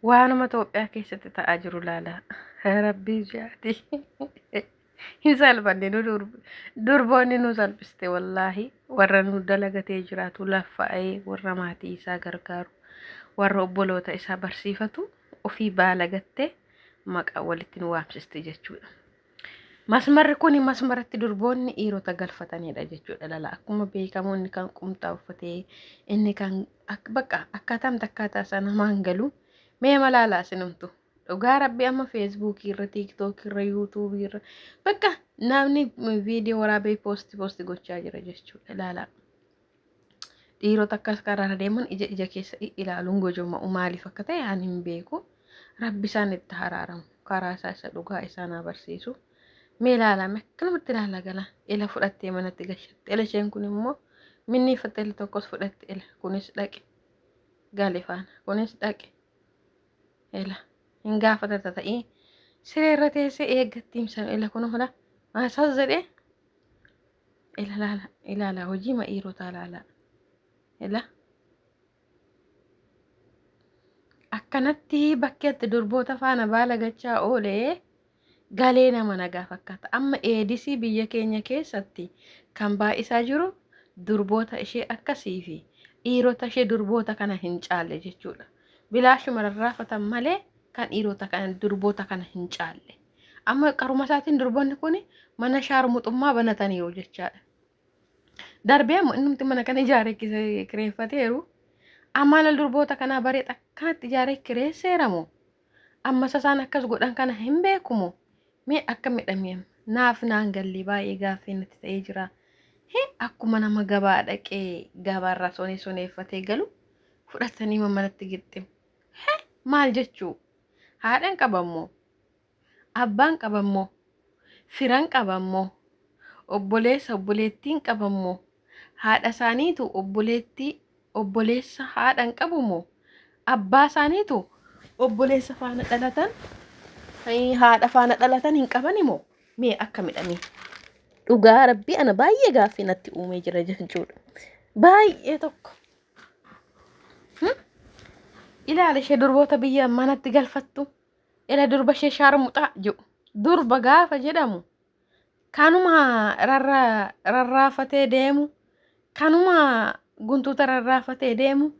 Waanuma Itoophiyaa keessatti ta'aa jiru laala. Rabbii jaati. Hin salphanne nu durboonni nu salphiste wallaahi. Warra nu dalagatee jiraatu laffa'ee warra maatii isaa gargaaru warra obboloota isaa barsiifatu ofii baalagattee maqaa walitti nu waamsiste jechuudha. Masmarri kun masmaratti durboonni dhiirota galfatanidha jechuudha lala. Akkuma beekamu inni kan qumxaa uffatee inni kan bakka akkaataan akkaataa isaa namaan galu. Mee malaalaa isinumtu. Dhugaa rabbi amma feesbuukii irra, tiiktookii irra, yuutuubii irra bakka namni viidiyoo waraabee poosti poosti gochaa jira jechuudha lala. Dhiirota akkas karaarra deeman ija ija keessa ilaaluun gojoma'u maaliif akka ta'e ani hin beeku. Rabbi isaan itti haraaramu. Karaa isaa isa dhugaa isaan haa barsiisu. Mee ilaalame akkanumatti ilaala gala. Ila fudhattee manatti gashatte. Ila isheen kun immoo minniifatte ila tokkos fudhatte ila kunis dhaqe. Gale faana kunis dhaqe. Ila hin gaafatata ta'ii siree irra teessee eeggatti himsan ila kun hola maasaas jedhee Ila laala ilaala hojii ma dhiirotaa laala. Ila akkanatti bakkeetti durboota faana baala gachaa oolee galee nama nagaa fakkaata. Amma eedisii biyya keenya keessatti kan baay'isaa jiru durboota ishee akkasii fi dhiirota ishee durboota kana hin caalle jechuudha. Bilaashuma rarraafatan malee kan dhiirota kana durboota kana hin caalle. Amma qaruma isaatiin durboonni kun mana shaarmuxummaa banataniiru jechaadha. Darbee ammoo innumti mana kana ijaaree kireeffateeru. Amala durboota kanaa baree akkanatti ijaaree kireesseera moo? Amma isa isaan akkas godhan kana hin beeku moo? Mee akka midhamee naaf naan gallee baay'ee gaaffii natti ta'ee jira. Hee akkuma nama gabaa dhaqee gabaarraa sonee soneeffatee galu fudhatanii manatti gixxim. Hee maal jechuu? Haadhan qabammoo? Abbaan qabammoo? Firan qabammoo? Obboleessa obboleettiin qabammoo? Haadha isaaniitu obboleettii obboleessa haadhan qabu moo? Abbaa isaaniitu obboleessa faana dhalatan haadha faana dhalatan hin qabani moo? Mee akka midhamee. Dhugaa rabbii ana baay'ee gaaffii natti uumee jira jechuudha. Baay'ee tokko. Ilaala ishee durboota biyya manatti galfattu. Ila durba ishee shaarmuxaa jedhu. Durba gaafa jedhamu kanuma rarraafatee deemu, kanuma guntuuta rarraafatee deemu,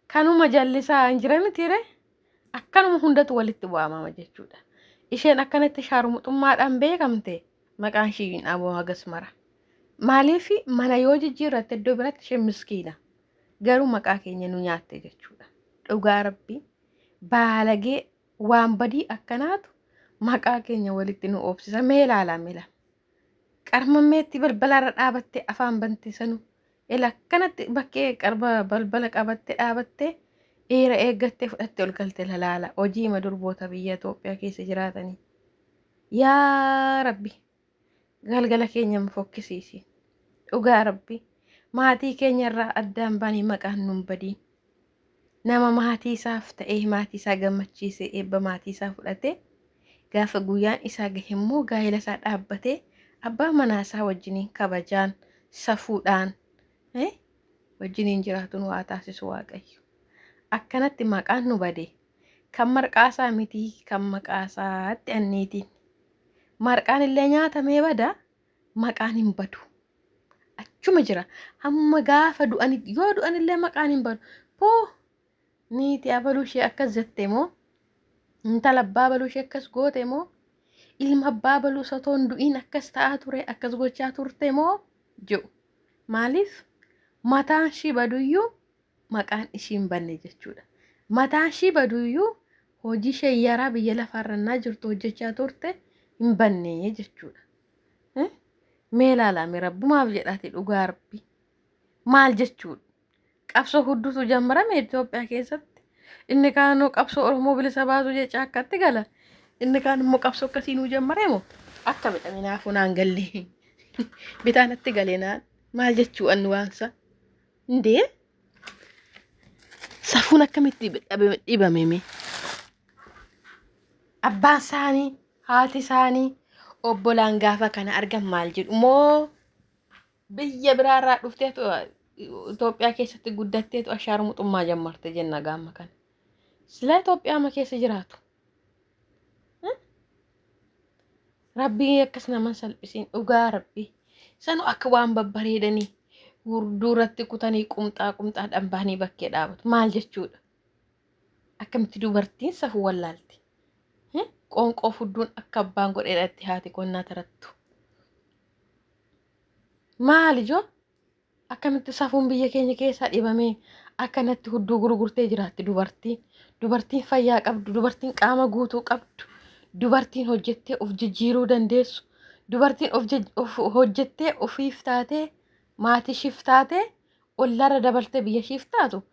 kanuma jallisaa hin jira mitiire akkanuma hundatu walitti waamama jechuudha. Isheen akkanatti shaarmuxummaadhaan beekamte maqaan ishii hin dhabamu hagas mara. Maaliif mana yoo jijjiirratte iddoo biraatti isheen miskiina. Garuu maqaa keenya nu nyaatte jechuudha. Dhugaa rabbii baalagee waan badii akkanaatu maqaa keenya walitti nu oobsisa. Mee ilaalaa mila. Qarmammeetti balbalarra dhaabattee afaan bante sanu. Ila akkanatti bakkee qarba balbala qabattee dhaabattee dhiira eeggattee fudhattee ol galte lalaala. Hojiima durboota biyya Itoophiyaa keessa jiraatanii. Yaa Rabbi galgala keenya nu fokkisiisi. Dhugaa Rabbi maatii keenya irraa addaan baanee maqaan nun badiin. Nama maatii isaaf ta'ee maatii isaa gammachiisee eebba maatii isaa fudhatee gaafa guyyaan isaa gahe immoo gaa'ela isaa dhaabbatee abbaa manaa isaa wajjiniin kabajaan safuudhaan wajjiniin jiraatu nu haa taasisu Waaqayyo. Akkanatti maqaan nu bade. Kan marqaasaa mitii kan maqaasaatti anniitiin. Marqaan illee nyaatamee bada maqaan hin badu. Achuma jira. Hamma gaafa du'anitti yoo du'an illee maqaan hin badu. Poo niitii abaluu ishee akkas jette moo? Intala abbaa abaluu ishee akkas goote moo? Ilma abbaa abaluu osoo hin du'iin akkas ta'aa ture akkas gochaa turte moo? Jedhu. Maaliif mataan ishii baduyyuu maqaan ishii hin banne jechuudha. Mataan ishii baduyyuu hojii ishee yaraa biyya lafaarrannaa jirtu hojjechaa turte hin banne jechuudha. Mee ilaalaa mee rabbumaaf jedhaati dhugaa rabbi. Maal jechuudha? Qabsoo hudduutu jammarame Itoophiyaa keessatti. Inni kaanoo qabsoo Oromoo bilisa baasuu jecha akkatti gala. Inni kaan immoo qabsoo akkasii nuu jammaree moo? Akka midhame naafuu naan galle. Bitaa natti galee naan maal jechuu anni waansa. Indee safuun akkamitti dhibame mee? Abbaan isaanii haati isaanii obbolaan gaafa kana argan maal jedhu moo biyya biraarraa dhufteetu Itoophiyaa keessatti guddatteetu ashaarmuxummaa jammarte jenna gaama kana. Silaa Itoophiyaa keessa jiraatu. Rabbii akkas nama salphisiin dhugaa rabbii. Sanu akka waan babbareedanii duratti kutanii qumxaa qumxaadhaan bahanii bakkee dhaabatu. Maal jechuudha? Akkamitti dubartiin safuu wallaalti? Qoonqoo fudduun akka abbaan godheedhaatti haati qonnaa tarattu. Maal ijoo? Akkamitti safuun biyya keenya keessaa dhibamee akkanatti hudduu gurgurtee jiraatti dubartiin. Dubartiin fayyaa qabdu, dubartiin qaama guutuu qabdu, dubartiin hojjettee of jijjiiruu dandeessu, dubartiin of hojjettee ofiif taatee maatii ishiif taatee ollarra dabartee biyya ishiif taatu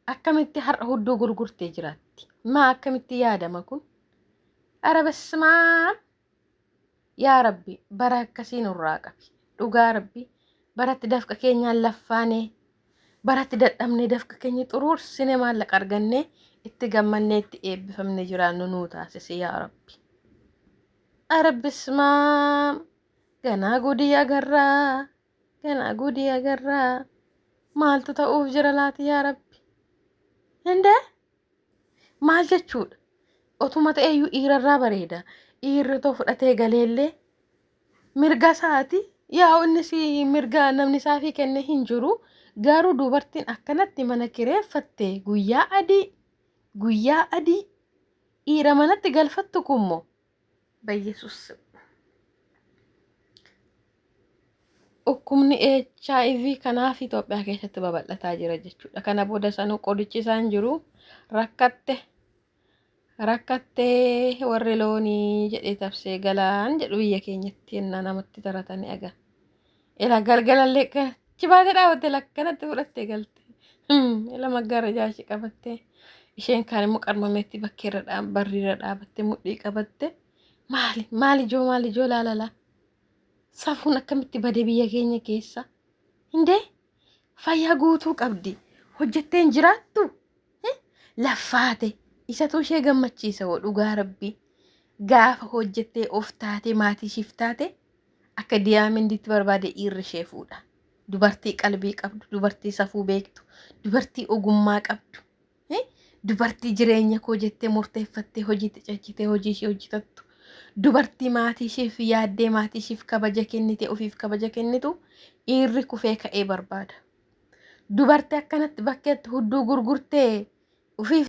akkamitti har'a hudduu gurgurtee jiraatti? Maa akkamitti yaadama kun? Ara basmaan! Yaa Rabbi bara akkasii nurraa qabi. Dhugaa Rabbi baratti dafqa keenyaan laffaanee baratti dadhabnee dafqa keenya xuruursine maallaqa argannee itti gammannee itti eebbifamne jiraannu nuu taasisi yaa Rabbi. Ara bismaam ganaa gudii agarraa ganaa gudii agarraa maaltu ta'uuf jira laati yaa Rabbi. Hindee maal jechuudha? Otuma ta'eeyyuu dhiirarraa bareeda. Dhiirri otoo fudhatee galeellee mirga isaati. Yaa innis mirga namni isaafii kenne hin jiru. Garuu dubartiin akkanatti mana kireeffatte guyyaa adii guyyaa adii dhiira manatti galfattu kunmoo Bayyesus. Dhukkubni HIV kanaaf Itoophiyaa keessatti babal'ataa jira jechuudha. Kana booda sanuu qorichi isaan jiru rakkatte rakkattee warri loonii jedhee tabsee galaan jedhu biyya keenyatti yennaa namatti taratanii agaa. Ila galgalallee achi baatee dhaabatte lakkanatti fudhattee galte. Ila maggaara ishee qabattee isheen kaan immoo qarmameetti bakkeerra barriirra dhaabattee mudhii qabatte maali maali ijoo maali ijoo laalalaa. Safuun akkamitti bade biyya keenya keessa? Hindee fayyaa guutuu qabdi. Hojjettee hin jiraattu? Laffaate isatu ishee gammachiisa hoo dhugaa rabbii. Gaafa hojjettee of taate maatii ishiif taate akka diyaamindiitti barbaade dhiirri ishee fuudha. Dubartii qalbii qabdu, dubartii safuu beektu, dubartii ogummaa qabdu, dubartii jireenya koo jettee murteeffattee hojiitti cachitee hojii ishee hojjetattu, dubartii maatii isheef yaaddee maatii isheef kabaja kennite ofiif kabaja kennitu dhiirri kufee ka'ee barbaada. Dubartii akkanatti bakkeetti hudduu gurgurtee ofiif